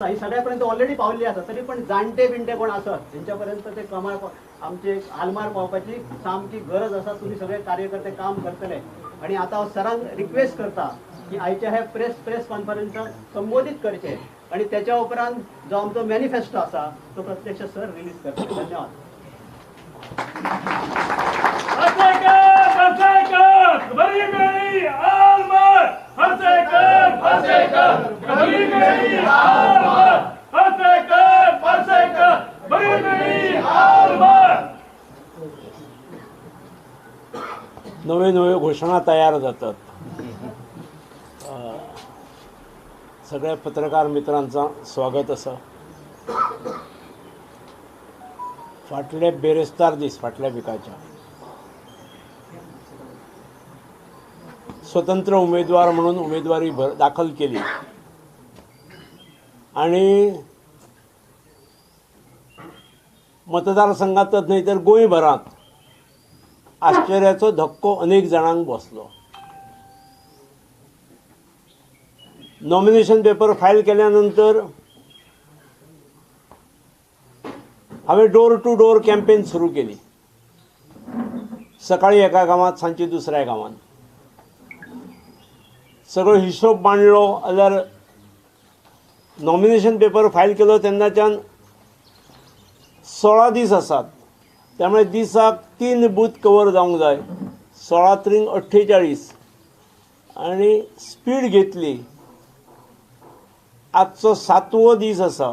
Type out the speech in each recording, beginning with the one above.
ही सगळ्यापर्यंत already पावल्ली आसा, तरी पण जाणटे बिणटे कोण आसत तेंच्यापर्यंत ते कमाल आमचे आलमार पावपाची सामकी गरज आसा. तुमी सगळे कार्यकर्ते काम करतले आणि आता हांव सरांक रिक्वेस्ट करता की आयच्या हे प्रेस कॉन्फरन्साक संबोधीत करचे आणि त्याच्या उपरांत जो आमचो मॅनिफेस्टो आसा तो प्रत्यक्ष सर रिलीज करतले. धन्यवाद. नव्यो नव्यो घोशणा तयार जातात. सगळ्या पत्रकार मित्रांचा स्वागत आसा. फाटले बेरेस्तार दीस फाटल्या विकाच्या स्वतंत्र उमेदवार म्हणून उमेदवारी दाखल केली आणि मतदारसंघातच न्हय तर गोंयभरांत आश्चर्याचो धक्को अनेक जाणांक बसलो. नॉमिनेशन पेपर फायल केल्यानंतर हांवें डोर टू डोर कॅम्पेन सुरू केली. सकाळी एका गांवांत, सांजची दुसऱ्या गांवांत. सगळो हिशोब मांडलो जाल्यार नॉमिनेशन पेपर फायल केलो तेन्नाच्यान 16 दीस आसात, त्यामुळे दिसाक 3 बूथ कवर जावंक जाय. 16 त्रिंग 48 आनी स्पीड घेतली. आजचो 7वो दीस आसा.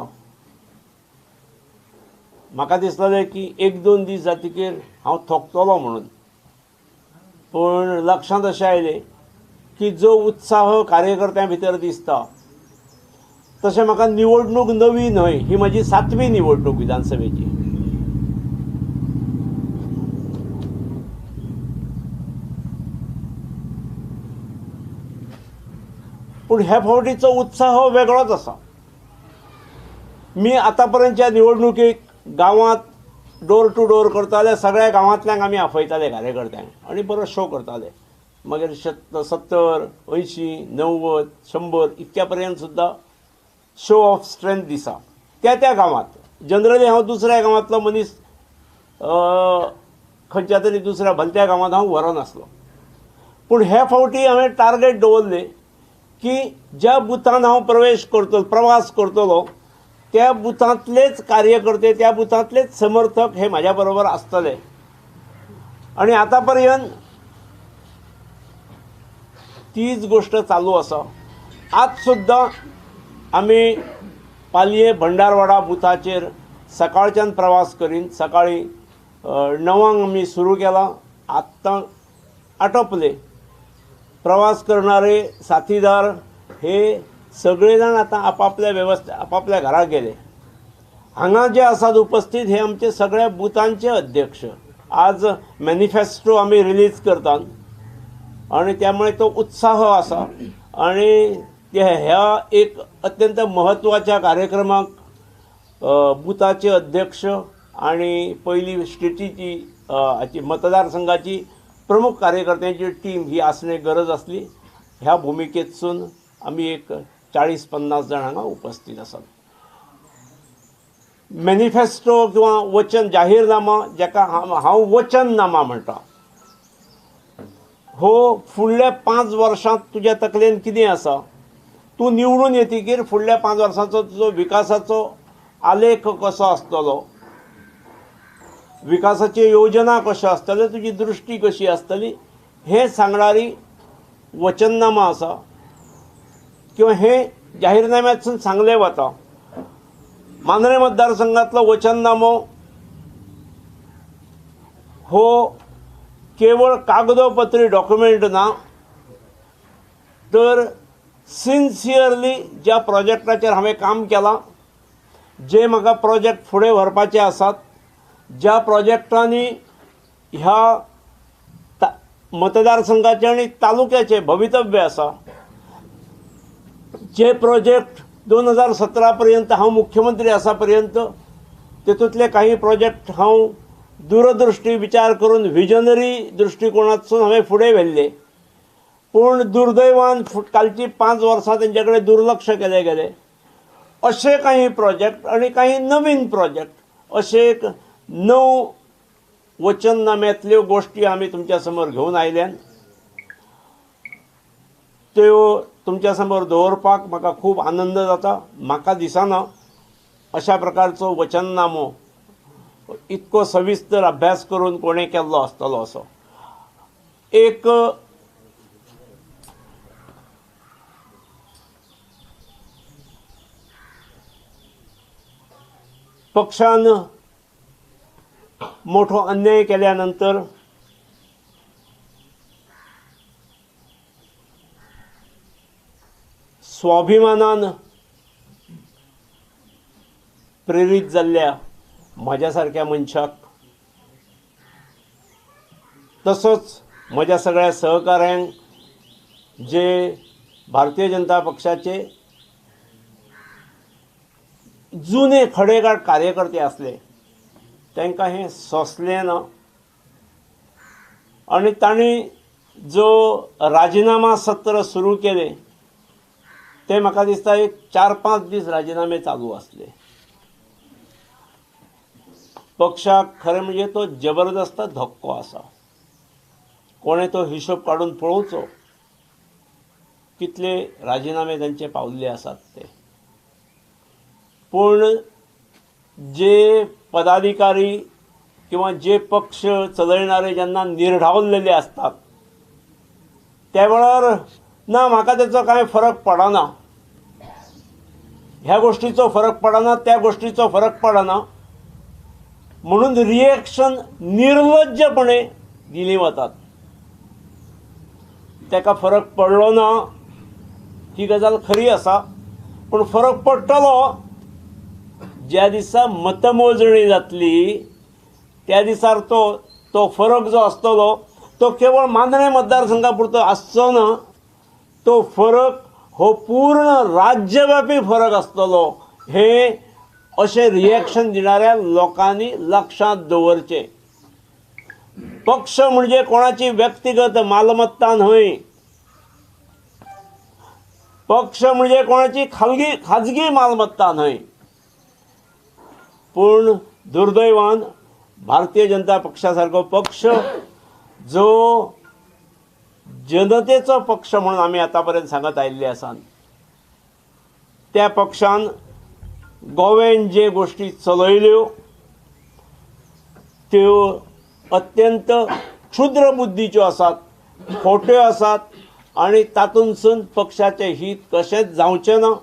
म्हाका दिसलें की 1-2 दीस जातकीर हांव थकतलो म्हणून, पूण लक्षांत अशें आयलें की जो उत्साह कार्यकर्त्यां भितर दिसता तशें म्हाका निवडणूक नवी न्हय, ही म्हजी 7वी निवडणूक विधानसभेची. पूण ह्या फावटीचो उत्साह वेगळोच आसा. मी आतांपर्यंतच्या निवडणुकेक गांवांत डोर टू डोर करताले, सगळ्या गांवांतल्यांक आमी आपयताले कार्यकर्त्यांक आनी बरो शो करताले. मागीर 70, 80, 90, 100 इतक्या पर्यंत सुद्दां शो ऑफ स्ट्रेंथ दिसा त्या त्या गांवांत. जनरली हांव दुसऱ्या गांवांतलो मनीस खंयच्या तरी दुसऱ्या भलत्या गांवांत हांव व्हरनासलो, पूण हे फावटी हांवें टार्गेट दवरलें की ज्या बुथान हांव प्रवेश करतलो, प्रवास करतलो त्या बुथांतलेच कार्यकर्ते, त्या बुथांतलेच समर्थक हे म्हाज्या बरोबर आसतले. आनी आतां पर्यंत तीच गोश्ट चालू आसा. आज सुद्दां आमी पालये भंडारवाडा बुथाचेर सकाळच्यान प्रवास करीन. सकाळी 9 आमी सुरू केला, आत्तां आटोपले. प्रवास करणारे साथीदार हे सगळे जाण आतां आपापल्या वेवस्था आपापल्या घरा गेले. हांगा जे आसात उपस्थित हे आमचे सगळ्या बुथांचे अध्यक्ष. आज मॅनिफेस्टो आमी रिलीज करतात आणि त्यामुळे तो उत्साह आसा आणि ह्या एक अत्यंत महत्त्वाच्या कार्यक्रमाक बुथाचे अध्यक्ष आणि पयली स्टेटीची हाची मतदारसंघाची प्रमुख कार्यकर्त्यांची टीम ही आसणे गरज आसली. ह्या भुमिकेतसून आमी एक 40-50 जाण हांगा उपस्थित आसात. मॅनिफेस्टो किंवा वचन जाहीरनामा, जाका हांव वचननामा म्हणटा, हो फुडल्या 5 वर्सांत तुज्या तकलेन कितें आसा, तूं निवडून येतकीर फुडल्या 5 वर्सांचो तुजो विकासाचो आलेख कसो आसतलो, विकासाची योजना कश्यो आसतल्यो, तुजी दृश्टी कशी आसतली, हें सांगणारी वचननामा आसा किंवा हे जाहीरनाम्यांतसून सांगलें वता. मांद्रें मतदारसंघांतलो वचननामो हो केवळ कागदोपत्री डॉक्युमेंट ना, तर सिन्सियरली ज्या प्रोजेक्टाचेर हांवें काम केलां, जे म्हाका प्रोजेक्ट फुडें व्हरपाचे आसात, ज्या प्रोजेक्टांनी ह्या मतदारसंघाचें आनी तालुक्याचें भवितव्य आसा, जे प्रोजेक्ट 2017 पर्यंत हांव मुख्यमंत्री आसा पर्यंत तेतूंतले काही प्रोजेक्ट हांव दूरदृश्टी विचार करून विजनरी दृश्टिकोणांतसून हांवें फुडें व्हेल्ले, पूण दुर्दैवान कालची 5 वर्सां तेंचे कडेन दुर्लक्ष केलें गेलें. अशे काही प्रोजेक्ट आनी काही नवीन प्रोजेक्ट अशे एक 9 वचननाम्यांतल्यो गोश्टी आमी तुमच्या समोर घेवन आयल्यान। त्यो तुमच्या समोर दवरपाक म्हाका खूब आनंद जाता। म्हाका दिसना अशा प्रकारचो वचननामो इतको सविस्तर अभ्यास करून कोणें केल्लो आसतलो असो। एक पक्षान मोठो अन्याय केल्या नंतर स्वाभिमानान प्रेरीत जाल्ल्या म्हज्या सारक्या मनशाक तसोच म्हज्या सगळ्या सहकाऱ्यांक जे भारतीय जनता पक्षाचे जुने खडेगाठ कार्यकर्ते आसले तांकां हें सोंसलें ना आनी तांणी जो राजिनामा सत्र सुरू केलें ते म्हाका दिसता एक 4-5 दीस राजिनामे चालू आसले। पक्षाक खरें म्हणजे तो जबरदस्त धक्को आसा। कोणें तो हिशोब काडून पळोवचो कितले राजिनामे तांचे पावल्ले आसात ते। पूण जे पदाधिकारी किंवा जे पक्ष चलयणारे जेन्ना निर्ढावल्लेले आसतात त्या वेळार ना म्हाका तेचो कांय फरक पडना, ह्या गोष्टीचो फरक पडना, त्या गोष्टीचो फरक पडना म्हणून रिएक्शन निर्लज्जपणे दिली वतात। ताका फरक पडलो ना ही गजाल खरी आसा, पूण फरक पडटलो ज्या दिसा मतमोजणी जातली त्या दिसार तो तो फरक जो आसतलो तो केवळ मांद्रें मतदारसंघा पुरतो आसचो ना, तो फरक हो पूर्ण राज्यव्यापी फरक आसतलो हे अशें रिएक्शन दिणाऱ्या लोकांनी लक्षांत दवरचें। पक्ष म्हणजे कोणाची व्यक्तिगत मालमत्ता न्हय, पक्ष म्हणजे कोणाची खाजगी मालमत्ता न्हय। पूण दुर्दैवान भारतीय जनता पक्षा सारको पक्ष जो जनतेचो पक्ष म्हणून आमी आतांपर्यंत सांगत आयिल्ले आसात त्या पक्षान गोव्यान जे गोष्टी चलयल्यो त्यो अत्यंत क्षुद्र बुद्धीच्यो आसात, खोट्यो आसात आनी तातूंतसून पक्षाचें हित कशेंच जावचें ना।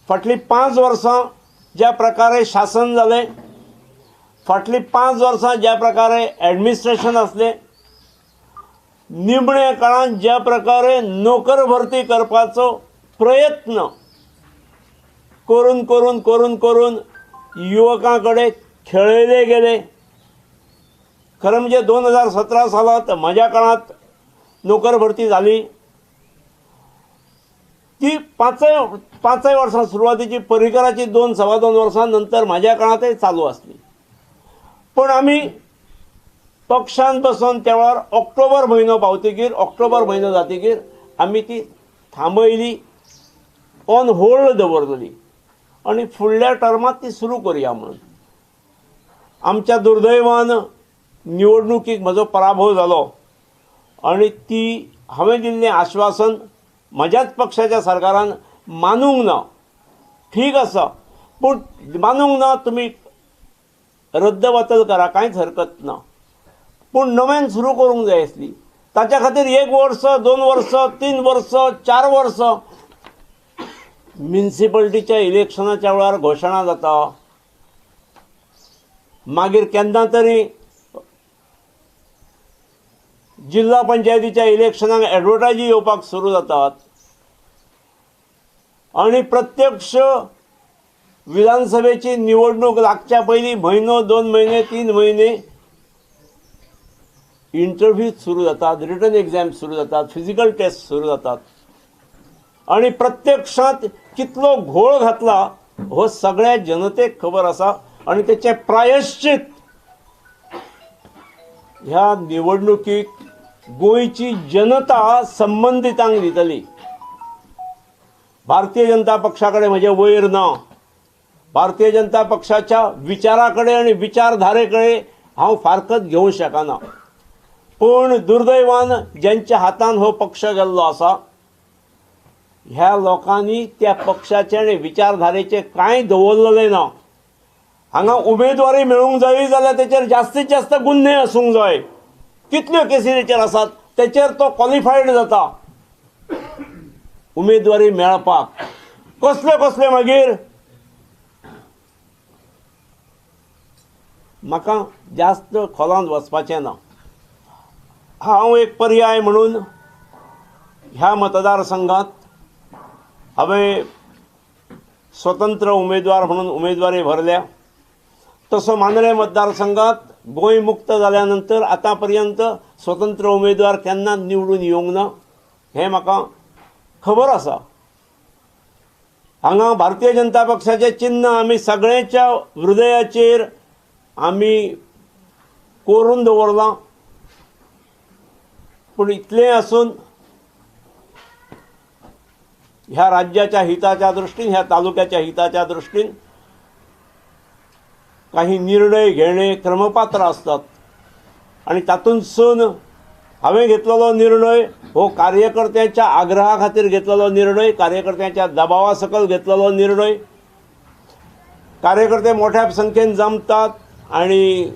फाटलीं 5 वर्सां ज्या प्रकारे शासन जालें, फाटलीं 5 वर्सां ज्या प्रकारे एडमिनिस्ट्रेशन आसलें, निमण्या काळांत ज्या प्रकारे नोकर भरती करपाचो प्रयत्न करून करून करून करून युवकां कडेन खेळयले गेले। खरें म्हणजे 2017 सालांत म्हज्या काळांत नोकर भरती जाली ती पांचय वर्सां सुरवातीची परिकराची 2 1.25 वर्सां नंतर म्हज्या काळांतय चालू आसली। पूण आमी पक्षान बसून त्या वेळार ऑक्टोबर म्हयनो पावतकीर, ऑक्टोबर म्हयनो जातकीर आमी ती थांबयली, ऑन होल्ड दवरली आनी फुडल्या टर्मांत ती सुरू करुया म्हणून। आमच्या दुर्दैवान निवडणुकीक म्हजो पराभव जालो आनी ती हांवें दिल्लें आश्वासन म्हज्याच पक्षाच्या सरकारान मानूंक ना। ठीक आसा, पूण मानूंक ना तुमी रद्दबातल करा, कांयच हरकत ना, पूण नव्यान सुरू करूंक जाय आसली। ताच्या खातीर 1 वर्स, 2 वर्स, 3 वर्स, 4 वर्स म्युनिसिपल्टीच्या इलेक्शनाच्या वेळार घोशणा जाता, मागीर केन्ना तरी जिल्हा पंचायतीच्या इलेक्शनाक एडवर्टायजी येवपाक सुरू जातात आनी प्रत्यक्ष विधानसभेची निवडणूक लागच्या पयलीं म्हयनो, 2 म्हयने, 3 म्हयने इंटरव्यूज सुरू जातात, रिटर्न एग्जाम सुरू जातात, फिजिकल टेस्ट सुरू जातात आनी प्रत्यक्षांत कितलो घोळ घातला हो सगळ्या जनतेक खबर आसा आनी तेचें प्रायश्चित ह्या निवडणुकीक गोंयची जनता संबंदितांक दितली। भारतीय जनता पक्षा कडेन म्हजें वैर ना, भारतीय जनता पक्षाच्या विचारा कडेन आनी विचारधारे कडेन हांव फारकत घेवंक शकना। पूण दुर्दैवान ज्यांच्या हातान हो पक्ष गेल्लो आसा ह्या लोकांनी त्या पक्षाचे आनी विचारधारेचे कांय दवरलेलें ना। हांगा उमेदवारी मेळूंक जाय जाल्यार तेचेर जास्तीत जास्त गुन्हे आसूंक जाय, कितल्यो केसी तेचेर आसात तेचेर तो क्वॉलिफायड जाता उमेदवारी मेळपाक। कसले कसले मागीर म्हाका जास्त खोलांत वचपाचें ना। हांव एक पर्याय म्हणून ह्या मतदारसंघात हांवें स्वतंत्र उमेदवार म्हणून उमेदवारी भरल्या। तसो मांद्रें मतदारसंघात गोंय मुक्त जाल्या नंतर आतां पर्यंत स्वतंत्र उमेदवार केन्ना निवडून येवंक ना हें म्हाका खबर आसा। हांगा भारतीय जनता पक्षाचें चिन्ह आमी सगळ्यांच्या हृदयाचेर आमी कोरून दवरलां। पूण इतलें आसून ह्या राज्याच्या हिताच्या दृश्टीन, ह्या तालुक्याच्या हिताच्या दृश्टीन काही निर्णय घेणे क्रमपात्र आसतात आनी तातूंतसून हांवें घेतलेलो निर्णय हो कार्यकर्त्यांच्या आग्रहा खातीर घेतलेलो निर्णय, कार्यकर्त्यांच्या दबावा सकल घेतलेलो निर्णय। कार्यकर्ते मोठ्या संख्येन जमतात आनी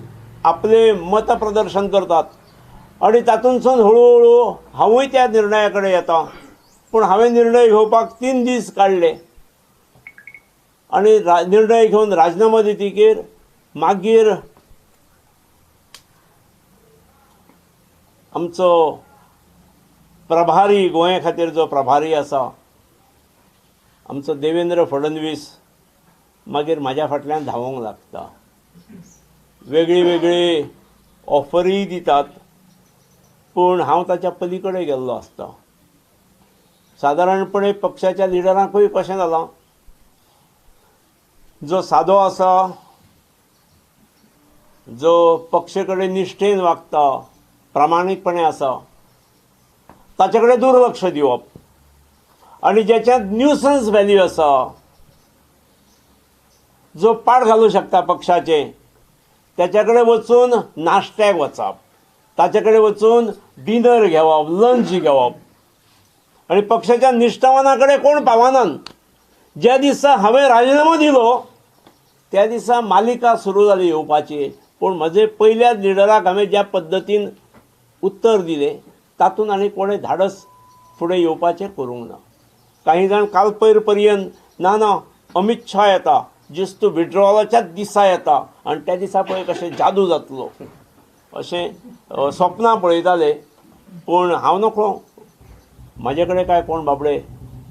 आपले मत प्रदर्शन करतात आनी तातूंतसून हळूहळू हांवूय त्या निर्णया कडेन येता। पूण हांवें निर्णय घेवपाक 3 दीस काडले आनी निर्णय घेवन राजिनामो दितकीर मागीर आमचो प्रभारी, गोंया खातीर जो प्रभारी आसा आमचो देवेंद्र फडणवीस मागीर म्हाज्या फाटल्यान धांवोंक लागता, वेगळी वेगळी ऑफरीय दितात, पूण हांव ताच्या पली कडेन गेल्लो आसता। सादारणपणे पक्षाच्या लिडरांकूय कशें जालां, जो सादो आसा, जो पक्ष कडेन निश्ठेन वागता, प्रामाणीकपणे आसा, ताचे कडेन दुर्लक्ष दिवप आनी ज्याच्यात न्यूसन्स व्हॅल्यू आसा, जो पाड घालूं शकता पक्षाचे, त्याच्या कडेन वचून नाश्त्याक वचप, ताचे कडेन वचून डिनर घेवप, लंच घेवप आनी पक्षाच्या निश्ठावाना कडेन कोण पावनात। ज्या दिसा हांवें राजिनामो दिलो त्या दिसा मालिका सुरू जाली येवपाची। पूण म्हजे पयल्या लिडराक हांवें ज्या पद्दतीन उत्तर दिलें तातूंत आनी कोणें धाडस फुडें येवपाचें करूंक ना। काही जाण काल पयर पर्यंत ना ना अमित शाह येता, जिस्त विड्रॉलाच्याच दिसा येता आनी त्या दिसा पळय कशें जादू जातलो अशें सपनां पळयताले। पूण हांव नकळो म्हाजे कडेन काय कोण बाबडे,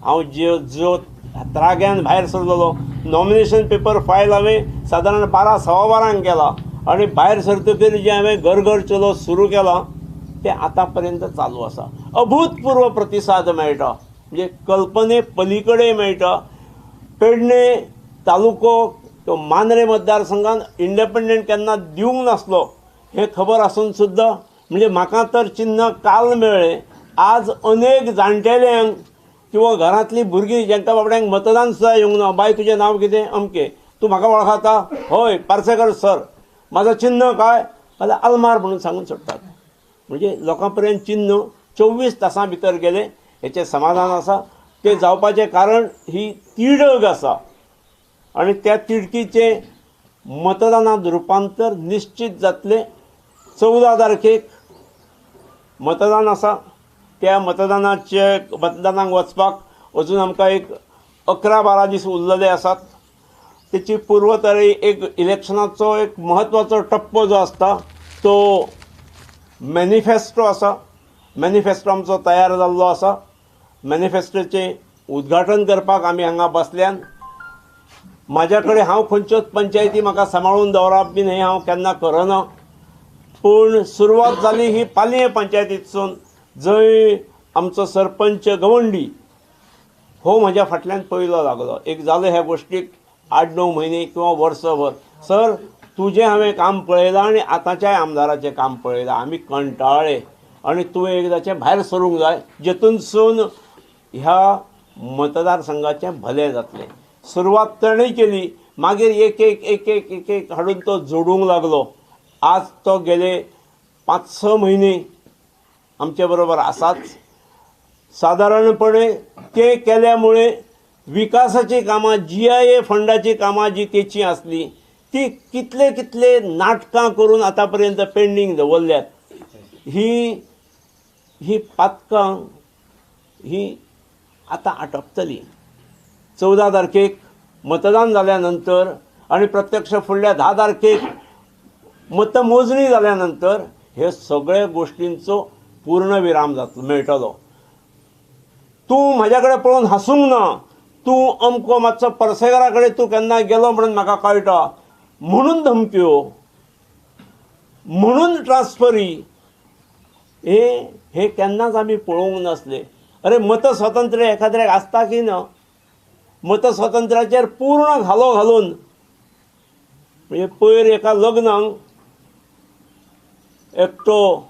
हांव जो त्राग्यान भायर सरलेलो, नॉमिनेशन पेपर फायल हांवें सादारण 12 सव्वा बारांक केला आनी भायर सरतकीर जें हांवें घर घर चलो सुरू केलां तें आतां पर्यंत चालू आसा। अभूतपूर्व प्रतिसाद मेळटा, म्हणजे कल्पने पलीकडे मेळटा। पेडणे तालुको तो मांद्रें मतदारसंघान इंडिपेंडंट केन्ना दिवंक नासलो हें खबर आसून सुद्दां, म्हणजे म्हाका तर चिन्ह काल मेळ्ळें, आज अनेक जाणटेल्यांक किंवा घरांतलीं भुरगीं जांकां बाबड्यांक मतदान सुद्दां येवंक ना, बाय तुजें नांव कितें, अमकें, तूं म्हाका वळखता, हय पार्सेकर सर, म्हाजो चिन्ह काय जाल्यार आलमार म्हणून सांगून सोडटात। म्हणजे लोकां पर्यंत चिन्ह 24 तासां भितर गेलें हेचें समाधान आसा। तें जावपाचें कारण ही तिडक आसा आनी त्या तिडकीचें मतदानांत रुपांतर निश्चित जातलें। 14 तारखेक मतदान आसा, त्या मतदानाचे मतदानाक वचपाक अजून आमकां एक 11-12 दीस उरलेले आसात। तेची पूर्वतयारी एक इलेक्शनाचो एक म्हत्वाचो टप्पो जो आसता तो मॅनिफेस्टो आसा। मॅनिफेस्टो आमचो तयार जाल्लो आसा। मॅनिफेस्टोचें उद्घाटन करपाक आमी हांगा बसल्यान। म्हाज्या कडेन हांव खंयच्योच पंचायती म्हाका सांबाळून दवरप बीन हें हांव केन्ना करना, पूण सुरवात जाली ही पालयें पंचायतींतसून, जंय आमचो सरपंच गवंडी हो म्हज्या फाटल्यान पयलो लागलो। एक जालें ह्या गोश्टीक 8-9 म्हयने किंवा वर्सभर, सर तुजें हांवें काम पळयलां आनी आतांच्याय आमदाराचें काम पळयलां, आमी कंटाळ्ळे आनी तुवें एकदाचें भायर सरूंक जाय, जेतूनसून ह्या मतदारसंघाचें भलें जातलें. सुरवात ताणें केली, मागीर एक एक एक एक एक एक हाडून तो जोडूंक लागलो. आज तो गेले 5-6 म्हयने आमचे बरोबर आसाच. सादारणपणे ते केल्यामुळे विकासाची कामां, GIA फंडाची कामां जी तेची आसली ती कितले कितले नाटकां करून आतां पर्यंत पेंडींग दवरल्यात. ही ही पातकां ही आतां आटपतली. 14 तारखेक मतदान जाल्या नंतर आनी प्रत्यक्ष फुडल्या 10 तारखेक मतमोजणी जाल्या नंतर हे सगळे गोष्टींचो पूर्णविराम जातलो, मेळटलो. तूं म्हज्या कडेन पळोवन हांसूंक ना, तूं अमको मातसो परसेकारा कडेन तूं केन्ना गेलो म्हणून म्हाका कळटा म्हणून धमक्यो, म्हणून ट्रान्सफरी, हे हे केन्नाच आमी पळोवंक नासले. अरे मत स्वातंत्र्य एखाद्र्याक आसता की ना? मत स्वातंत्र्याचेर पूर्ण घालो घालून म्हणजे पयर एका लग्नाक एकटो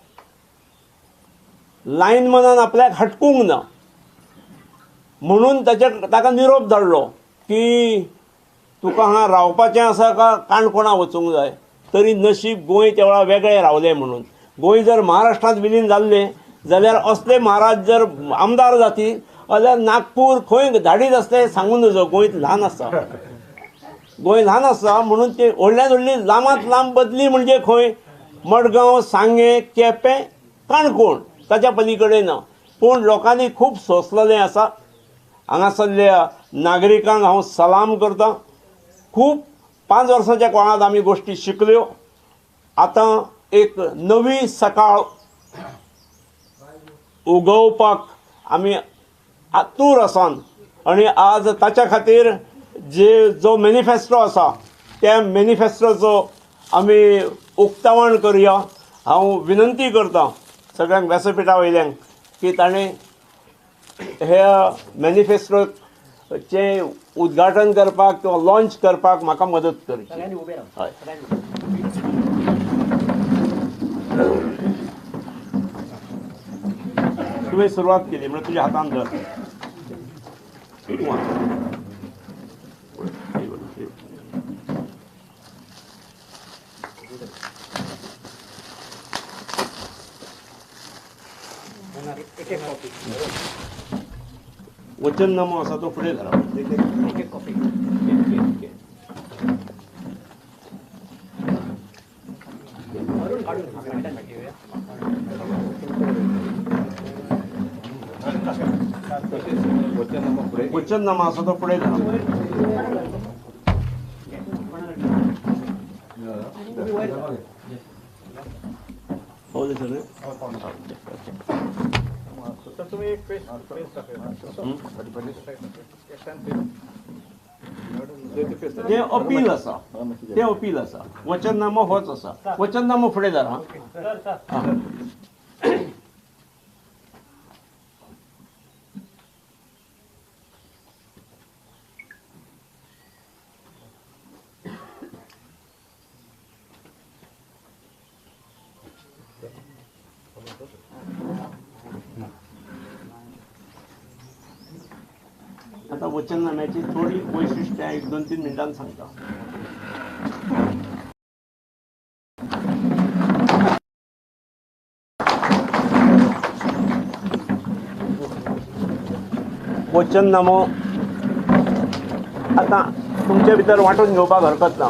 लायनमनान आपल्याक हटकूंक ना म्हणून ताच्या ताका निरोप धाडलो की तुका हांगा रावपाचें आसा का काणकोणा वचूंक जाय. तरी नशीब गोंय त्या वेळार वेगळें रावलें म्हणून. गोंय जर महाराष्ट्रांत विलीन जाल्लें जाल्यार असले महाराज जर आमदार जाती जाल्यार नागपूर खंय धाडीत आसले सांगूं नजो. गोंय ल्हान आसा, गोंय ल्हान आसा म्हणून ते व्हडल्यान व्हडली लांबांत लांब बदली म्हणजे खंय मडगांव, सांगें, केपें, काणकोण, ताच्या पली कडेन ना. पूण लोकांनी खूब सोंसलेलें आसा. हांगासरल्या नागरिकांक हांव सलाम करतां. खूब 5 वर्सांच्या काळांत आमी गोश्टी शिकल्यो. आतां एक नवी सकाळ उगोवपाक आमी आतूर आसान आनी आज ताच्या खातीर जे जो मॅनिफेस्टो आसा त्या मॅनिफेस्टोचो आमी उक्तावण करुया. हांव विनंती करतां सगळ्यांक व्यासपिठा वयल्यांक की ताणें ह्या मॅनिफेस्टोचें उद्घाटन करपाक किंवा लॉन्च करपाक म्हाका मदत करची. हय, तुवें सुरवात केली म्हणजे तुज्या हातान धर. वचननामो आसा तो फुडें धरा. वचननामा आसा तो फुडें धरा. ते अपील आसा, ते अपील आसा. वचननामो होच आसा. वचननामो फुडें धरा. आता वचननाम्याची थोडी वैशिष्ट्यां 1-2-3 मिनटान सांगता. वचननामो आतां तुमचे भितर वांटून घेवपाक हरकत ना.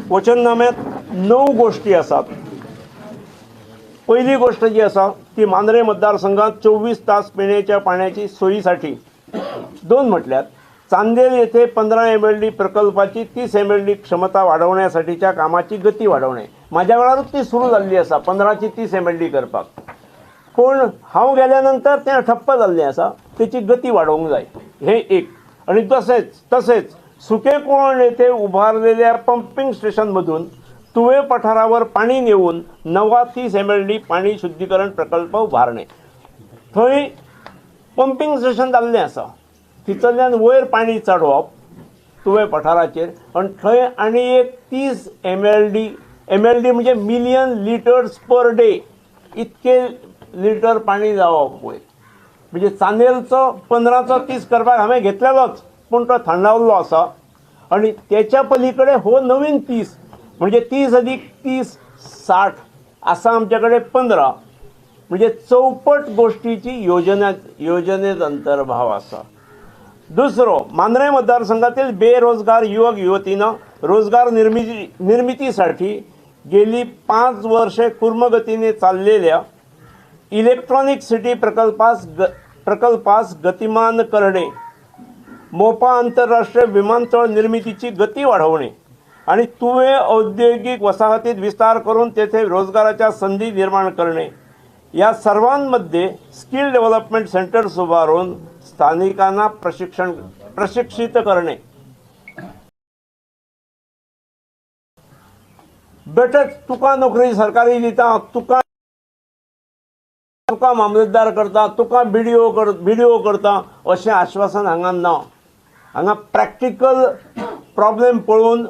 वचननाम्यांत 9 गोश्टी आसात. पहिली गोष्ट जी आसा ती मांद्रे मतदारसंघात 24 तास पिण्याच्या पाण्याची सोयीसाठी. 2 म्हटल्यार चांदेल येथे 15 MLD प्रकल्पाची 30 MLD क्षमता वाढवण्यासाठीच्या कामाची गती वाढवणे. माझ्या वेळारूच ती सुरू जाल्ली आसा 15ची 30 MLD करपाक, पूण हांव गेल्यानंतर तें ठप्प जाल्लें आसा. तेची गती वाडोवंक जाय, हें एक. आनी तसेच सुकेकोण येथे उभारलेल्या पंपिंग स्टेशनमधून तुवे पठारावर पाणी नेऊन नवा 30 MLD पाणी शुद्धीकरण प्रकल्प उभारणे. थंय पंपिंग स्टेशन जाल्लें आसा, थंयसरल्यान वयर पाणी चडोवप तुवे पठाराचेर आनी थंय आनी एक 30 MLD, MLD म्हणजे मिलियन लिटर्स पर डे, इतके लिटर पाणी जावप वयर. म्हणजे चांदेलचो 15चो 30 करपाक हांवें घेतलेलोच, पूण तो थंडावल्लो आसा आनी तेच्या पलीकडे हो नवीन 30 म्हणजे 30 अधिक 30 60 आसा आमचे कडेन 15 म्हणजे चौपट गोष्टीची योजनेत अंतर्भाव आसा। दुसरो, मांद्रें मतदारसंघातील बेरोजगार युवक युवतींना रोजगार निर्मितीसाठी गेली 5 वर्षे कुर्मगतीने चाललेल्या इलेक्ट्रॉनिक सिटी प्रकल्पास गतिमान करणे, मोपा आंतरराष्ट्रीय विमानतळ निर्मितीची गती वाढवणे आणि तुवे औद्योगिक वसाहतीत विस्तार करून तेथे रोजगाराच्या संधी निर्माण करणे या सर्वांमध्ये स्किल डेव्हलपमेंट सेंटर्स उभारून स्थानिकांना प्रशिक्षित करणे। बेटच तुका नोकरी सरकारी दिता, तुका तुका मामलेदार करता, तुका बीडीओ करता अशें आश्वासन हांगा ना। हांगा प्रॅक्टिकल प्रॉब्लेम पळोवन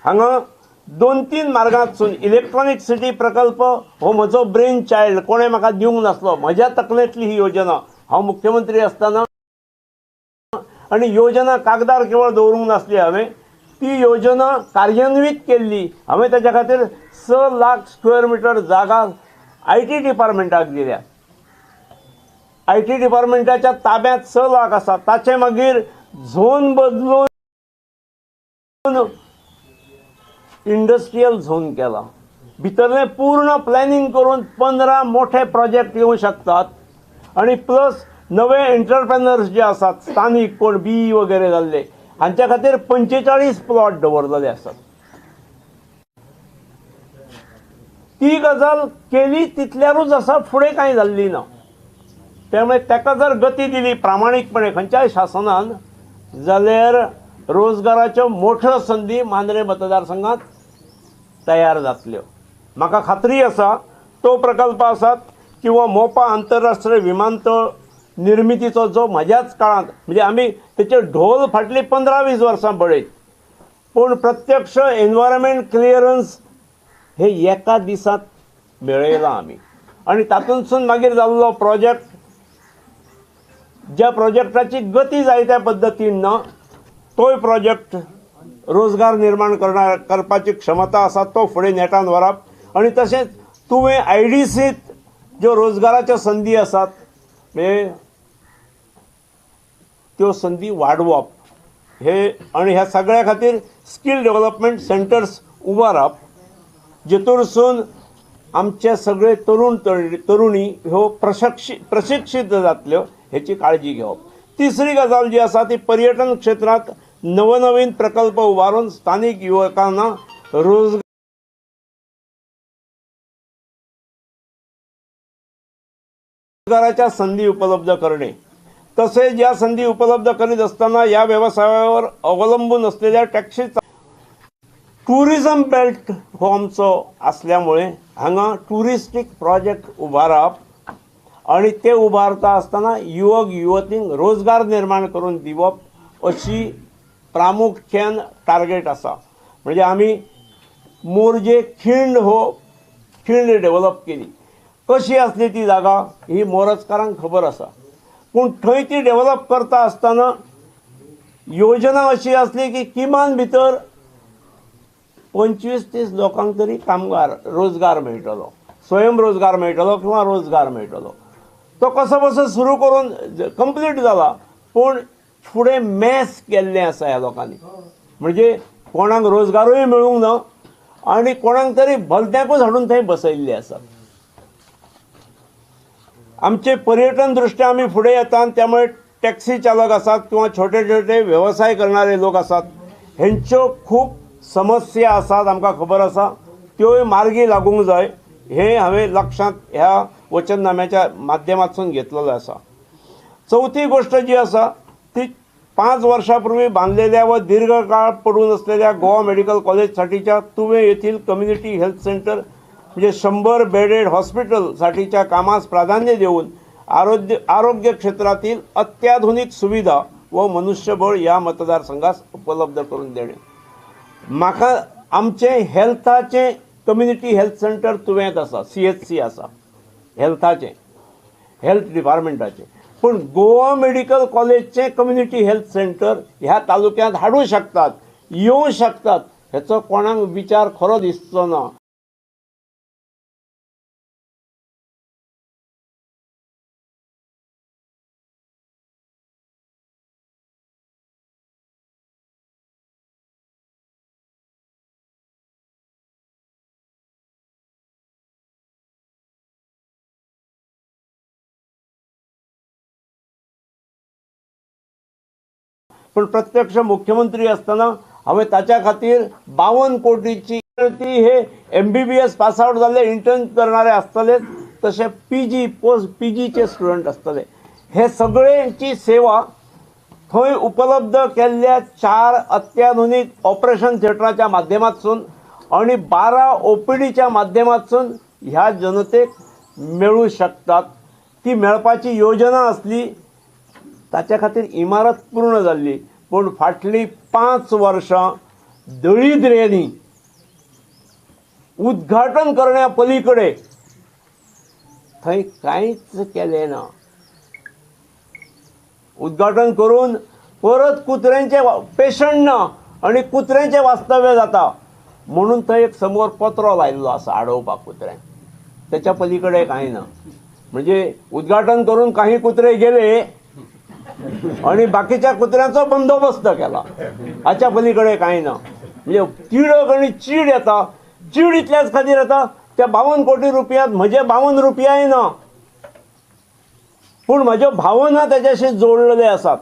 हांगा 2-3 मार्गांतसून इलेक्ट्रॉनिक सिटी प्रकल्प हो म्हजो ब्रेन चायल्ड, कोणें म्हाका दिवंक नासलो, म्हज्या तकलेंतली ही योजना हांव मुख्यमंत्री आसतना आनी योजना कागदार केवळ दवरूंक नासली, हांवें ती योजना कार्यान्वीत केल्ली। हांवें ताच्या खातीर 6 लाख स्क्वेअर मिटर जागा IT डिपार्टमेंटाक दिल्या। IT डिपार्टमेंटाच्या ताब्यांत 6 लाख आसा, ताचे मागीर झोन बदलून इंडस्ट्रियल झोन केला, भितरलें पूर्ण प्लॅनिंग करून 15 मोठे प्रोजेक्ट येवं शकतात आनी प्लस नवे एंटरप्रेनर्स जे आसात स्थानीक कोण बी वगैरे जाल्ले हांच्या खातीर 45 प्लॉट दवरलेले आसात। ती गजाल केली तितल्यारूच आसा, फुडें कांय जाल्ली ना। त्यामुळे ताका जर गती दिली प्रामाणीकपणे खंयच्याय शासनान जाल्यार रोजगाराच्यो मोठ्यो संदी मांद्रें मतदारसंघात तयार जातल्यो। म्हाका खात्री आसा तो प्रकल्प आसात किंवा मोपा आंतरराष्ट्रीय विमानतळ निर्मितीचो जो म्हज्याच काळांत म्हणजे आमी तेचे ढोल फाटली 15-20 वर्सां बळयत, पूण प्रत्यक्ष एनवायरमेंट क्लियरन्स हे एका दिसांत मेळयलां आमी आनी तातूंतसून मागीर जाल्लो प्रोजेक्ट, ज्या प्रोजेक्टाची गती जाय त्या पद्दतीन ना, तोय प्रोजेक्ट रोजगार निर्माण करपाची क्षमता आसा तो फुडें नेटान व्हरप आनी तशेंच तुवें आयडीसीत ज्यो रोजगाराच्यो संदी आसात म्हणजे त्यो संदी वाडोवप हे आनी ह्या सगळ्या खातीर स्कील डेव्हलपमेंट सेंटर्स उबारप जेतूरसून आमचे सगळे तरुण तरुणी ह्यो प्रशिक्षीत जातल्यो हेची काळजी घेवप। तिसरी गजाल जी आसा ती पर्यटन क्षेत्रांत नवनवीन प्रकल्प उबारून स्थानीक युवकांना रोजगाराच्या संधी उपलब्ध करणे, तसेच या संधी उपलब्ध करीत असताना या व्यवसायावर अवलंबून असलेल्या टॅक्सी टुरिझम बेल्ट हो आमचो असल्यामुळे हांगा टुरिस्टीक प्रोजेक्ट उबारप आनी ते उबारता आसतना युवक युवतींक रोजगार निर्माण करून दिवप अशी प्रामुख्यान टार्गेट आसा। म्हणजे आमी मोरजे खिंड हो खिंड डेव्हलप केली, कशी आसली ती जागा ही मोरजकारांक खबर आसा, पूण थंय ती डेव्हलप करता आसतना योजना अशी आसली की किमान भितर 25-30 लोकांक तरी कामगार रोजगार मेळटलो, स्वयंरोजगार मेळटलो किंवा रोजगार मेळटलो। तो कसो बसो सुरू करून कंप्लीट जाला, पूण फुडें मॅस केल्लें आसा ह्या लोकांनी, म्हणजे कोणाक रोजगारूय मेळूंक ना आनी कोणाक तरी भलत्याकूच हाडून थंय बसयल्ले आसा। आमचे पर्यटन दृष्ट्या आमी फुडें येता, त्यामुळे टॅक्सी चालक आसात किंवा छोटे छोटे वेवसाय करणारे लोक आसात हेंच्यो खूब समस्या आसात, आमकां खबर आसा, त्योय मार्गी लागूंक जाय हें हांवें लक्षांत ह्या वचननाम्याच्या माध्यमांतसून घेतलेलो आसा। चवथी गोष्ट जी आसा ती 5 वर्षापूर्वी बांधलेल्या व दीर्घकाळ पडून असलेल्या गोवा मेडिकल कॉलेजसाठीच्या तुवे येथील कम्युनिटी हेल्थ सेंटर म्हणजे 100 बेडेड हॉस्पिटलसाठीच्या कामास प्राधान्य देऊन आरोग्य क्षेत्रातील अत्याधुनिक सुविधा व मनुष्यबळ या मतदारसंघास उपलब्ध करून देणे। म्हाका आमचे हेल्थाचे कम्युनिटी हेल्थ सेंटर तुवेंत आसा, CHC आसा हेल्थाचे, हेल्थ डिपार्टमेंटाचे, पूण गोवा मेडिकल कॉलेजचें कम्युनिटी हेल्थ सेंटर ह्या तालुक्यांत हाडूं शकतात, येवं शकतात, हेचो कोणाक विचार खरो दिसचो ना। पण प्रत्यक्ष मुख्यमंत्री असताना हांवें ताच्या खातीर 52 कोटीची ती हे MBBS pass out जाल्ले इंटर्न करणारे आसतले, तशें PG post PGचे स्टुडंट आसतले, हे सगळ्यांची सेवा थंय उपलब्ध केल्ल्या 4 अत्याधुनीक ऑपरेशन थिएटराच्या माध्यमांतसून आनी 12 OPDच्या माध्यमांतसून ह्या जनतेक मेळूं शकतात। ती मेळपाची योजना आसली, ताच्या खातीर इमारत पूर्ण जाल्ली, पूण फाटलीं 5 वर्सां दळिद्र्यांनी उद्घाटन करण्या पलीकडे थंय कांयच केलें ना। उद्घाटन करून परत कुत्र्यांचे पेशंट ना आनी कुत्र्यांचें वास्तव्य जाता म्हणून थंय एक समोर पत्रो लायिल्लो आसा आडोवपाक कुत्र्यांक, त्याच्या पलीकडे कांय ना। म्हणजे उद्घाटन करून काही कुत्रे गेले आणि बाकीच्या कुत्र्यांचो बंदोबस्त केला, हाच्या पलीकडे कांय ना। म्हणजे तिडक आनी चीड येता, चीड इतल्याच खातीर येता त्या 52 कोटी रुपयांत म्हजे 52 रुपयाय ना, पूण म्हज्यो भावना तेच्याशी जोडलेले आसात,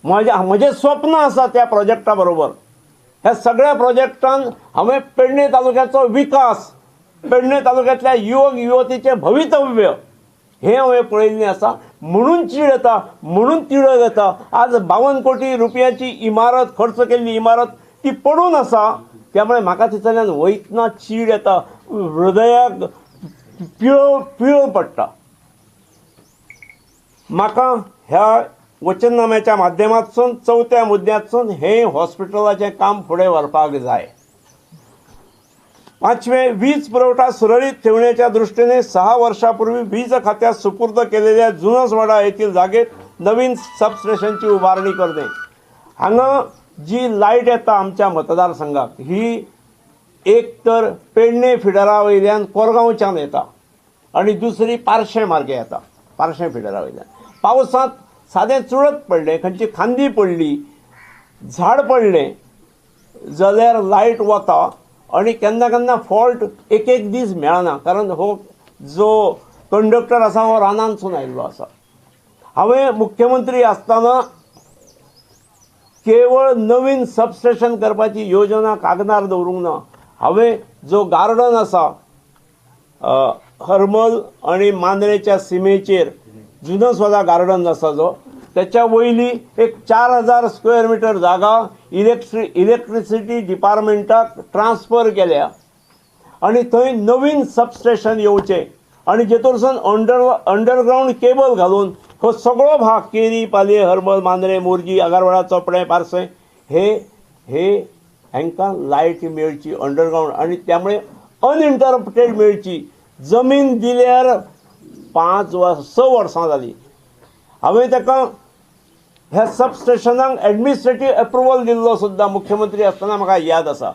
म्हजें स्वप्न आसा त्या प्रोजेक्टा बरोबर। ह्या सगळ्या प्रोजेक्टान हांवें पेडणे तालुक्याचो विकास, पेडणे तालुक्यांतल्या युवक युवतीचें भवितव्य हें हांवें पळयल्लें आसा, म्हणून चीड येता, म्हणून तिडक येता। आज 52 कोटी रुपयाची इमारत, खर्च केल्ली इमारत ती पडून आसा, त्यामुळे म्हाका थंयसरल्यान वयतना चीड येता, हृदयाक पिळो पिळो पडटा। म्हाका ह्या वचननाम्याच्या माध्यमांतसून चवथ्या मुद्द्यांतसून हें हॉस्पिटलाचें काम फुडें व्हरपाक जाय। पांचवे, वीज पुरवठा सुरळीत ठेवण्याच्या दृष्टीने 6 वर्षापूर्वी वीज खात्यास सुपूर्द केलेल्या जुनसवाडा येथील जागेत नवीन सबस्टेशनची उभारणी करणे। हांगा जी लायट येता आमच्या मतदारसंघाक ही एक तर पेडणे फिडरा वयल्यान कोरगांवच्यान येता आनी दुसरी पार्शे मार्गे येता, पार्शे फिडरा वयल्यान। पावसांत सादें चुडत पडलें, खंयची खांदी पडली, झाड पडलें जाल्यार लायट वता आनी केन्ना केन्ना फॉल्ट एक एक दीस मेळना, कारण हो जो कंडक्टर आसा हो रानांतसून आयिल्लो आसा। हांवें मुख्यमंत्री आसतना केवळ नवीन सबस्टेशन करपाची योजना कागदार दवरूंक ना, हांवें जो गार्डन आसा हरमल आनी मांद्रेच्या सिमेचेर जुनसवाडा गार्डन आसा जो, त्याच्या वयली एक 4000 स्क्वेअर मिटर जागा इलेक्ट्रिसिटी डिपार्टमेंटाक ट्रान्सफर केल्या आनी थंय नवीन सबस्टेशन येवचें आनी जेतूरसून अंडरग्रावंड केबल घालून हो सगळो भाग केरी, पालये, हरमल, मांद्रे, मोरजी, आगारवाडा, चोपडें, पार्से हे हे हांकां लायट मेळची अंडरग्रावंड आनी त्यामुळे अनइंटरप्टेड मेळची। जमीन दिल्यार 5 वा 6 वर्सां जालीं, हांवें ताका ह्या सबस्टेशनाक एडमिनिस्ट्रेटीव एप्रुवल दिल्लो सुद्दां मुख्यमंत्री आसतना म्हाका याद आसा,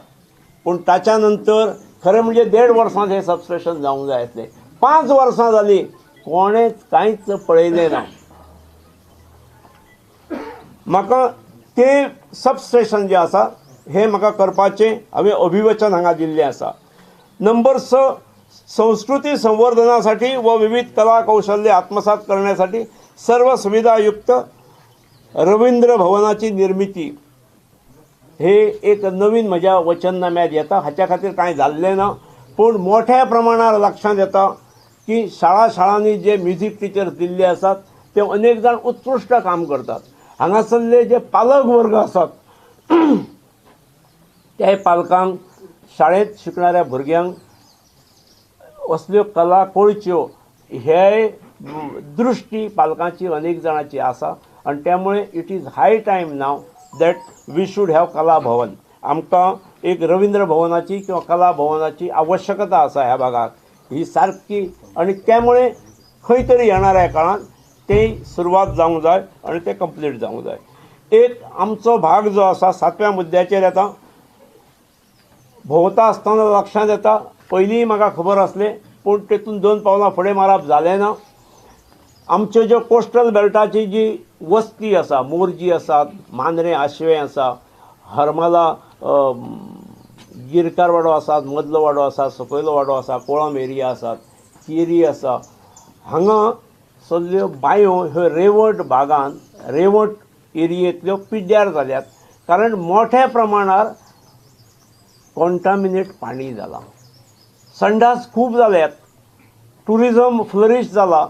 पूण ताच्या नंतर खरें म्हणजे 1.5 वर्सांत हें सबस्टेशन जावंक जाय आसलें, 5 वर्सां जालीं कोणेच कांयच पळयलें ना। म्हाका तें सबस्टेशन जें आसा हें म्हाका करपाचें हांवें अभिवचन हांगा दिल्लें आसा। नंबर 6, संस्कृती संवर्धनासाठी व विविध कला कौशल्य आत्मसात करण्यासाठी सर्व सुविधायुक्त रवींद्र भवनाची निर्मिती हे एक नवीन म्हज्या वचननाम्यात येता। हाच्या खातीर कांय जाल्लें ना, पूण मोठ्या प्रमाणार लक्षांत येता की शाळा शाळांनी जे म्युजीक टिचर्स दिल्ले आसात ते अनेक जाण उत्कृश्ट काम करतात। हांगासरले जे पालक वर्ग आसात त्या पालकांक शाळेंत शिकणाऱ्या भुरग्यांक असल्यो कला कळच्यो हे दृष्टी पालकांची अनेक जाणांची आसा आनी त्यामुळे it is high time now that we should have Kala Bhavan. आमकां एक रवींद्र भवनाची किंवा कला भवनाची आवश्यकता आसा ह्या भागाक ही सारकी, आनी त्यामुळे खंय तरी येणाऱ्या काळांत तें सुरवात जावंक जाय आनी तें कंप्लीट जावंक जाय. एक आमचो भाग जो आसा सातव्या मुद्द्याचेर येता. भोंवता आसतना लक्षांत येता, पयलींय म्हाका खबर आसलें पूण तेतून 2 पावलां फुडें मारप जालें ना. आमच्यो ज्यो कोस्टल बेल्टाची जी वस्ती आसा, मोरजी आसात, मांद्रें आशवें आसा, हरमला गिरकारवाडो आसात, मदलो वाडो आसा, सकयलो वाडो आसा, कोळम एरिया आसात, केरी आसा, हांगा सगळ्यो बांयो ह्यो रेंवट भागान रेंवट एरियेंतल्यो पिड्ड्यार जाल्यात, कारण मोठ्या प्रमाणार कॉन्टामिनेट पाणी जालां, संडास खूब जाल्यात, ट्युरिजम फ्लरीश जाला,